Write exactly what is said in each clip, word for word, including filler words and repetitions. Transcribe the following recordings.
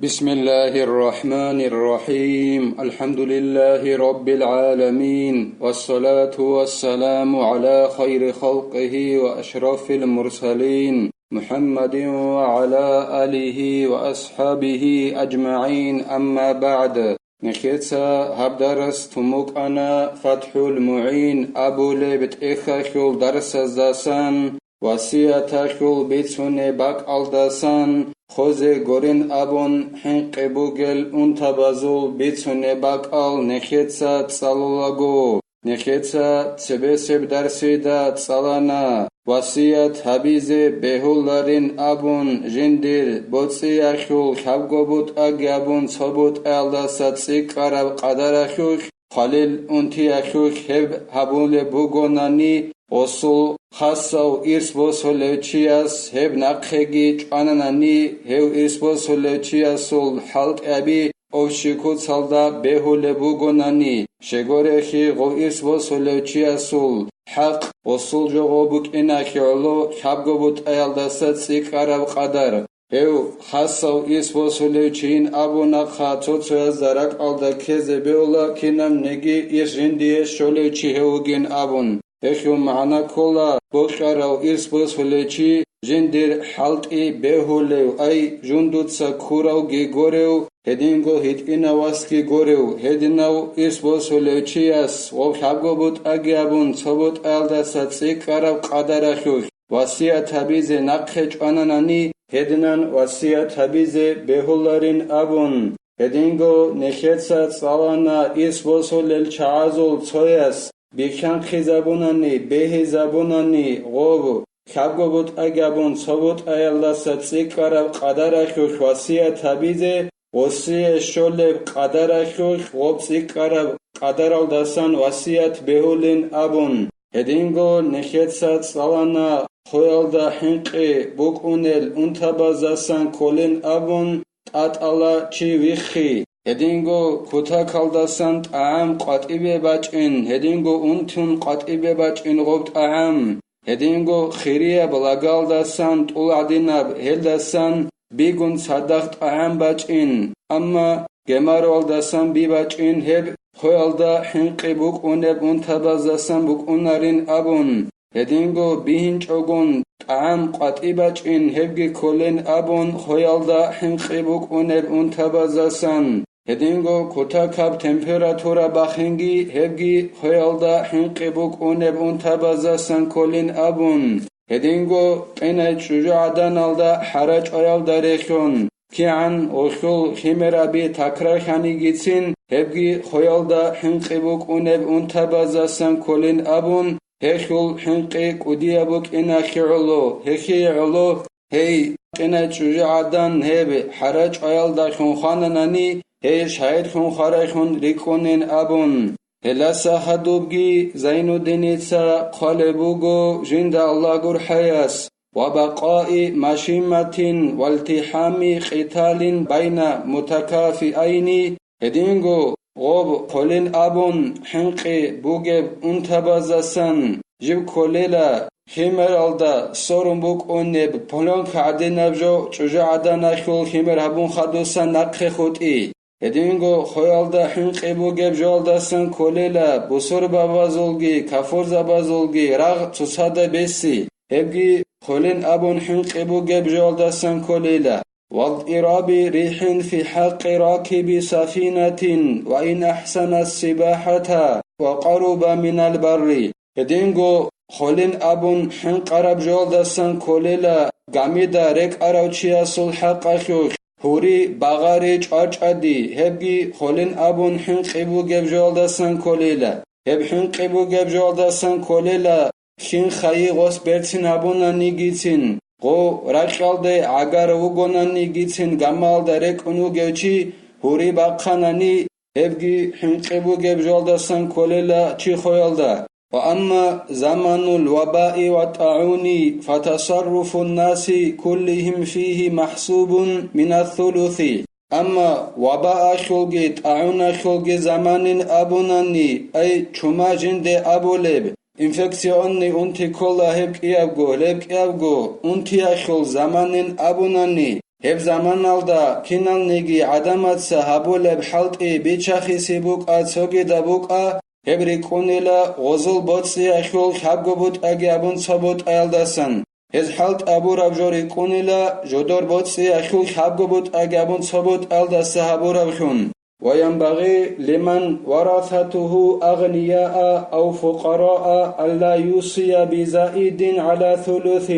بسم الله الرحمن الرحيم. الحمد لله رب العالمين، والصلاة والسلام على خير خلقه وأشرف المرسلين، محمد وعلى آله وأصحابه أجمعين، أما بعد. Нехеца гьаб дарас тун букӀана ФатхӀул МугӀин абулеб тӀехьалъул дарсаздасан, васияталъул бицунеб бакӀалдасан, хозе гурин абун хӀинкъи бугел унтабазул бицунеб бакӀал нехеца цӀалулаго. Нехеца цебесеб дарсида цӀалана: васият гьабизе бегьуларин абун жиндир боцӀиялъул лъабго бутӀаги абун цо бутӀаялдаса цӀикӀкӀараб къадаралъулъ, хвалил унтиялъулъ гьеб гьабулеб бугонани, гъосул хасав ирс босулев чияс гьеб нахъеги чӀвананани, гьев ирс босулев чиясул хӀалтӀаби общий куцалда бегьулеб бугонани, щегорехи гъов ирс босулев чиясул хӀакъ гъосул жо гъо букӀиналъе гӀоло лъабго бутӀаялдаса цӀикӀкӀараб къадар. Гьев хасав ирс босулев чийин абунахъа, цо-цоязда ракӀалда ккезе бегьула, кинабниги ирс жиндие щолев чи гьев вугин абун. Гьелъул магӀна ккола, бокьарав ирс босулев чи жиндир хӀалтӀи бегьулев, ай жундуца ккуравги горев, гьединго гьитӀинав васги горев, гьединав ирс босулев чияс гъоб лъабго бутӀаги абун цо бутӀаялдаса цӀикӀкӀараб къадаралъулъ васият гьабизе нахъе чӀвананани, гьединан васият гьабизе бегьуларин абун. Гьединго нехеца цӀалана ирс босулел чагӀазул цояс бихьанхъизабунани, бегьизабунани гъоб лъабго бутӀаги абун цо бутӀаялдаса цӀикӀкӀараб къадаралъулъ васият гьабизе, гъосие щолеб къадаралъулъ гъоб цӀикӀкӀараб къадаралдасан васият бегьулин абун. Гьединго нехеца цӀалана хвеялда хӀинкъи букӀунел унтабаздасан кколин абун, тӀатӀала чи виххи. Гьединго кутакалдасан тӀагӀам къватӀибе бачӀин, гьединго унтун къватӀибе бачӀин гъоб тӀагӀам. Гьединго хирияб лагалдасан тӀул гӀадинаб гьелдасан бигун цадахъ тӀагӀам бачӀин, амма гемаруялдасан би бачӀин, гьеб хвеялда хӀинкъи букӀунеб унтабаздасан букӀунарин абун. Гьединго бигьинчӀогун тӀагӀам къватӀи бачӀин, гьебги кколин абун, хвеялда хӀинкъи букӀунеб унтабаздасан. Гьединго кутакаб температура бахинги, гьебги хвеялда хӀинкъи букӀунеб унтабаздасан кколин абун. Гьединго къинай чӀужугӀаданалда хӀарачӀваялда рехьун, кигӀан гъолъул химераби такрарханигицин, гьебги хвеялда хӀинкъи букӀунеб унтабаздасан кколин абун, гьелъул хӀинкъи кӀудияб букӀиналъе гӀоло, гьехие гӀоло, гьей, къинай чӀужугӀадан гьеб хӀарачӀваялдалъун хвананани, гьей шагьидлъун хварайлъун рикӀкӀунин абун. Гьелдаса гьадубги Зайнуддиница хъвалеб буго жинда Аллагь гурхӀаяс: «Ва бакъаи машимматин валтихӀами къиталин байна мутакафиайни», гьединго гъоб хъолин абун хӀинкъи бугеб унтабаздасан жиб кколела, химералда сорун букӀунеб пленка гӀадинаб жо чӀужугӀаданалъул химер гьабун хадусан нахъе хутӀи. Гьединго хвеялда хӀинкъи бугеб жоялдасан кколела, бусурбабазулги кафурзабазулги рагъ цоцазда бесси, гьебги хъолин абун хӀинкъи бугеб жоялдасан кколела. «Вадираби рихӀин фи хӀакъи ракиби сафинатин ва ин ахӀсана сибахӀата ва къаруба минал барри». Гьединго хъолин абун хӀинкъараб жоялдасан кколела гамида рекӀарав чиясул хӀакъалъулъ, гьури багъари чӀвачӀади, гьебги хъолин абун хӀинкъи бугеб жоялдасан кколела. Гьеб хӀинкъи бугеб жоялдасан кколела, хин хайи гъос берцин гьабунанигицин, гъо ракьалде гӀагар вугонанигицин гамалда рекӀун вугев чи гьури бахъанани, гьебги хӀинкъи бугеб жоялдасан кколела чи хвеялда. Ва амма заманул вабаи ва тӀагӀуни, фатасарруфун наси куллихим фигьи махӀсубун минассулуси. Амма вабаалъулги тӀагӀуналъулги заманин абунани, ай чума жинде абулеб, инфекционный унти ккола гьеб кӀиябго, гьеб кӀиябго унтиялъул заманин абунани, Гьеб заманалда киналниги гӀадамаца гьабулеб хӀалтӀи бичахиси букӀа, цогидаб букӀа, гьеб рикӀкӀунила гъозул боцӀиялъул лъабго бутӀаги абун цо бутӀаялдасан. Гьез хӀалтӀи абураб жо рикӀкӀунила жодор боцӀиялъул лъабго бутӀаги абун цо бутӀаялдаса гьабураблъун. وينبغي لمن ورثته أغنياء أو فقراء ألا يوصي بزائد على ثلث.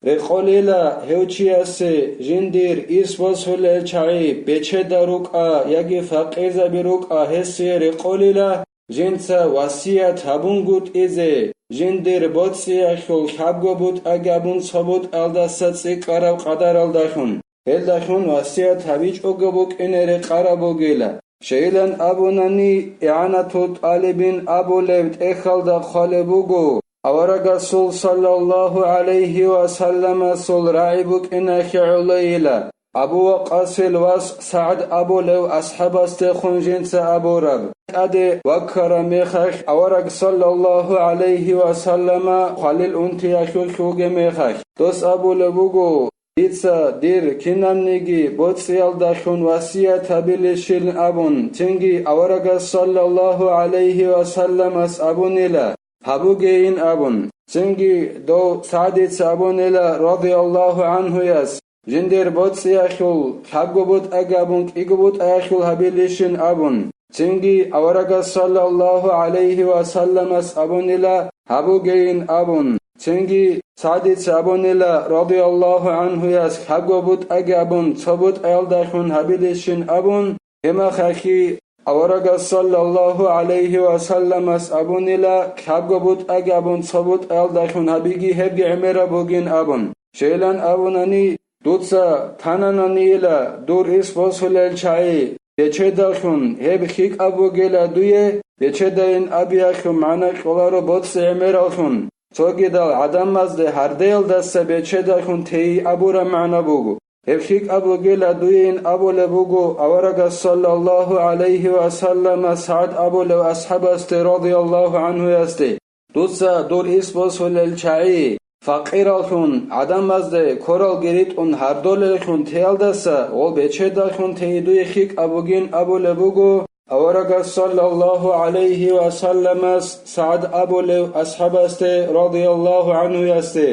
Рекъолила гьев чиясе жиндир ирс босулел чагӀи бечеда рукӀа яги факъирзаби рукӀа, гьесие рекъолила жинца васият гьабунгутӀизе, жиндир боцӀиялъул лъабго бутӀаги абун цо бутӀаялдаса цӀикӀкӀараб къадаралдалъун. Гьелдалъун васият гьабичӀого букӀине рекъараб бугила. Щайилан абунани, игӀанатул тӀалибин абулеб тӀехьалда хъвалеб буго, аварагасул саллаллагьу гӀалайгьи ва салламасул рагӀи букӀиналъе гӀолойила. Абу Вакъасил вас СагӀд абулев асхӀабасдехун жинца абураб, тӀаде ваккараб мехалъ авараг саллаллагьу гӀалайгьи ва саллама хвалил унтиялъулъ вугеб мехалъ, дос абулеб буго, дица дир кинабниги боцӀиялдалъун васият гьабилищин абун, цинги аварагас саллаллагьу гӀалайгьи ва салламас абунила, гьабугейин абун, цинги дов СагӀдица абунила радияллагьу гӀанхуяс, жиндир боцӀиялъул лъабго бутӀаги абун кӀиго бутӀаялъул гьабилищин абун, цинги аварагас саллаллагьу гӀалайгьи ва салламас абунила гьабугейин абун, цинги СагӀдица абунила радияллагьу гӀанхуяс лъабго бутӀаги абун цо бутӀаялдалъун гьабилищин абун, гьемахалъи аварагас саллаллагьу гӀалайгьи ва салламас абунила лъабго бутӀаги абун цо бутӀаялдалъун гьабиги гьебги гӀемераб бугин абун. Щайилан абунани, дуца танананийила дур ирс босулел чагӀи бечедалъун, гьеб хикӀаб бугила дуе, бечедайин абиялъул магӀна кьоларо боцӀи гӀемераллъун, цогидал гӀадамазде гьардеялдаса бечедалъун тей абураб магӀна буго. Гьеб хикӀаб бугила дуейин абулеб буго аварагас саллаллагьу гӀалайгьи ва саллама СагӀд абулев асхӀабасде радияллагьу гӀанхуясде. Дуца дур ирс босулел чагӀи, факъираллъун, гӀадамазде квералги ритӀун гьардолеллъун теялдаса гъол бечедаллъун тей дуе хикӀаб бугин абулеб буго аварагас саллаллагьу гӀалайгьи ва салламас СагӀд абулев асхӀабасде радияллагьу гӀанхуясде.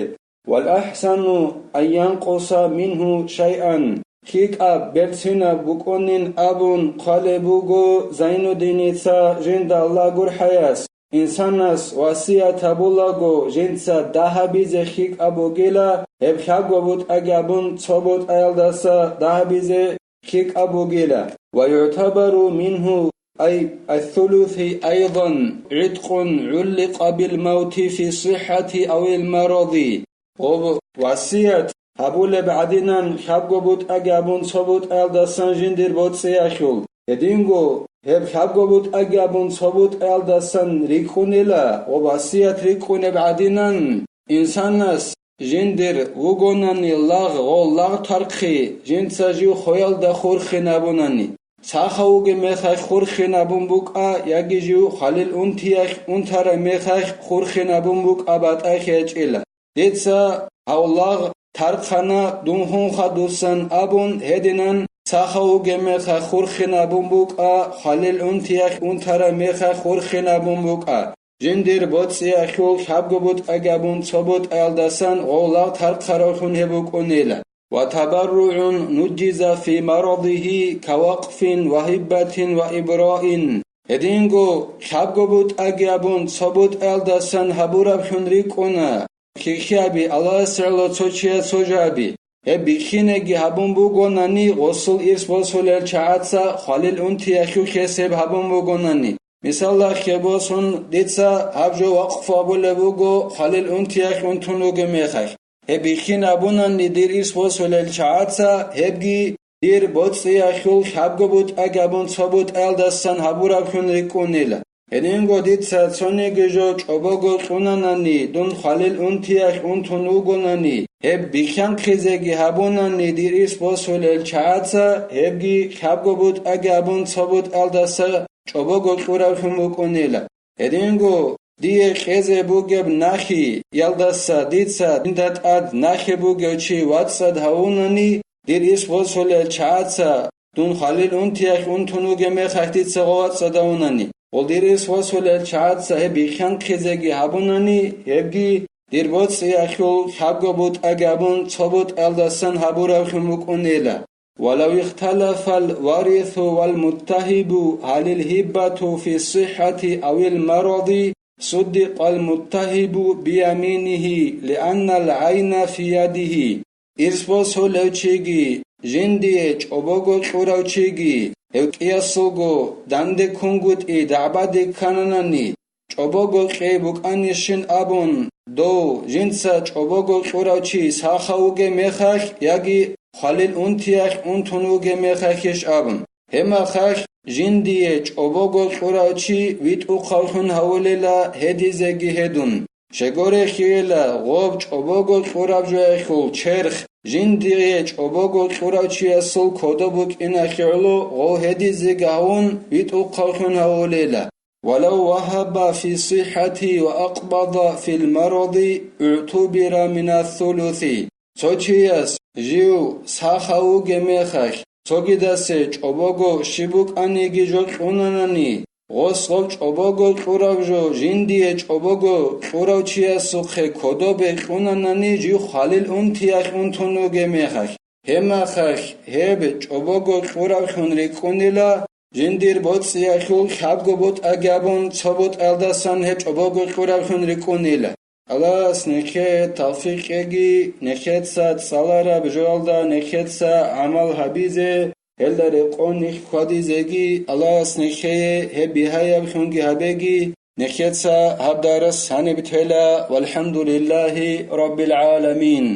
«Вал ахӀсану ан янкъуса мингьу шайъан», хикӀаб берцинаб букӀунин абун хъвалеб буго Зайнуддиница жинда Аллагь гурхӀаяс. Инсанас васият гьабулаго жинца дагьабизе хикӀаб бугила, гьеб лъабго бутӀаги абун цо бутӀаялдаса дагьабизе хикӀаб бугила. «Ва югӀтабару мингьу, ай, ас-сулуси айдан, гӀиткъун гӀулликъа бил мавти фи сиххати авил маради». Гъоб васият гьабулеб гӀадинан лъабго бутӀаги абун цо бутӀаялдасан жиндир боцӀиялъул. Гьединго гьеб лъабго бутӀаги абун цо бутӀаялдасан рикӀкӀунила ва васият рикӀкӀунеб гӀадинан, инсанас жиндир вугонани лагъ, гъол лагъ тархъи, жинца жив хоялда хурхинабунани, сахав вугеб мехалъ хурхинабун букӀа яги жив хвалил унтиялъ унтараб мехалъ хурхинабун букӀа батӀалъи гьечӀила. Дица гьав лагъ тархъана, дун хун хадусан абун гьединан, сахав вугеб мехалъ хурхинабун букӀа, хвалил унтиялъ унтараб мехалъ хурхинабун букӀа. Жиндир боцӀиялъул лъабго бутӀаги абун цо бутӀаялдасан гъов лагъ тархъаравлъун гьеб букӀунила. «Ва табарругӀун нуджиза фи марадигьи кавакъфин ва гьиббатин ва ибраин». Гьединго лъабго бутӀаги абун цо бутӀаялдасан гьабураблъун рикӀкӀуна. Хихьаби, Аллагьас гӀоло цо чияс цо жаби. Гьеб бихьинеги гьабун бугонани, гъосул ирс босулел чагӀаца хвалил унтиялъухъ гьес гьеб гьабун бугонани. Мисалалъе босун, дица гьаб жо вакъфу абулеб буго хвалил унтиялъ унтун вугеб мехалъ. Гьеб бихьин абунани дир ирс босулел чагӀаца, гьебги дир боцӀиялъул лъабго бутӀаги абун цо бутӀаялдасан гьабураблъун рикӀкӀунила. Гьединго дица цониги жо чӀобого кьунанани, дун хвалил унтиялъ унтун вугонани, гьеб бихьанхъизеги гьабунани дир ирс босулел чагӀаца, гьебги лъабго бутӀаги абун цо бутӀаялдаса чӀобого кьураблъун букӀунила. Гьединго дие кьезе бугеб нахъиялдаса дица динда тӀад нахъе бугев чи вацӀцӀад гьавунани, Дир ирс босулел чагӀаца дун хвалил унтиялъ унтун вугеб мехалъ дица гъов вацӀцӀадавунани, гъол дир ирс босулел чагӀаца гьеб бихьанхъизеги гьабунани, гьебги дир боцӀиялъул лъабго бутӀаги абун цо бутӀаялдасан гьабуравлъун букӀунила. ولو اختلف الوارث والمتهب هل الهبة في الصحة أو المرض، صدق المتهب بيمينه لأن العين في يده. Ирс босулев чиги, жиндие чӀобого кьурав чиги, гьев кӀиясулго данде ккунгутӀи дагӀбаде ккананани, чӀобого кьей букӀанищин абун, дов жинца чӀобого кьурав чи сахав вугеб мехалъ яги хвалил унтиялъ унтун вугеб мехалъищ абун. Гьеб мехалъ жиндие чӀобого кьурав чи витӀухъавлъун гьавулела гьедизеги гьедун. Щегорехъейила гъоб чӀобого кьураб жоялъул черх жиндие чӀобого кьурав чиясул кодоб букӀиналъе гӀоло гъов гьедизеги гьавун витӀухъавлъун гьавулела. ولو وهب في الصحة وأقبض في المرض اعتبر من الثلث. Цо чияс жив сахав вугеб мехалъ, цогидасе чӀобого щиб букӀаниги жо кьунанани, гъос гъов чӀобого кьурав жо жиндие чӀобого кьурав чиясухъе кодобе кьунанани жив хвалил унтиялъ унтун вугеб мехалъ, гьеб мехалъ гьеб чӀобого кьуравлъун рикӀкӀунила, жиндир боцӀиялъул лъабго бутӀаги абун цо бутӀаялдасан гьеб чӀобого кьуравлъун рикӀкӀунила. Аллагьас нехее тавфикъ кьеги, нехеца цӀалараб жоялда нехеца гӀамал гьабизе, гьелда рекъон нилъ хьвадизеги Аллагьас нехее гьеб бигьаяб хьунги гьабеги, нехеца гьаб дарас гьаниб тела, валхӀамдулиллагьи раббил гӀаламин.